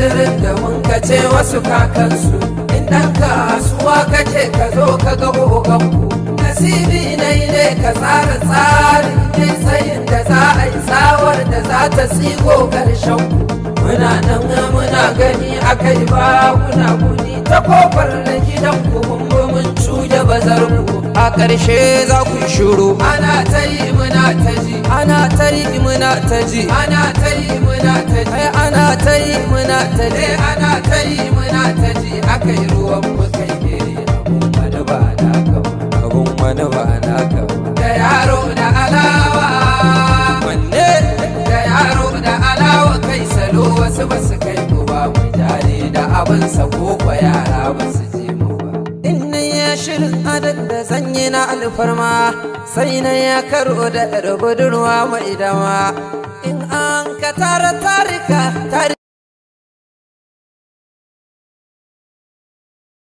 Sirrin da mun kace wasu kakansu, in ɗan kasuwa kace ka zo ka ga oganku. Nasibi na yi ne ka tsara tsari ne, tsayin da za a yi, tsawar da za ta sigo ƙarshen ku. Muna nan muna gani akai ba kuna guni ta kofar da gidan ku, mun bi mun cuje bazar ku. A ƙarshe za ku yi shiru. Ana ta yi muna ta ji. Ana ta yi muna ta ji. Ana ta yi muna ta ji. Ai ana ta yi muna ta ji. Eh, ana ta yi muna ta ji, aka yi ruwan muka yi gere, abun wani ba naka ba. Abun wani ba naka ba. Da yaro da alawa. Wanne? Da yaro da alawa, kai salo wasu ba su kai mu ba, mu jare da abin sa ko kwa yara ba su ji mu ba. In na ya shirin adon da zanyi na alfarma, sai na ya karo da yar budurwa mai dama. In an ka tara tarika tari.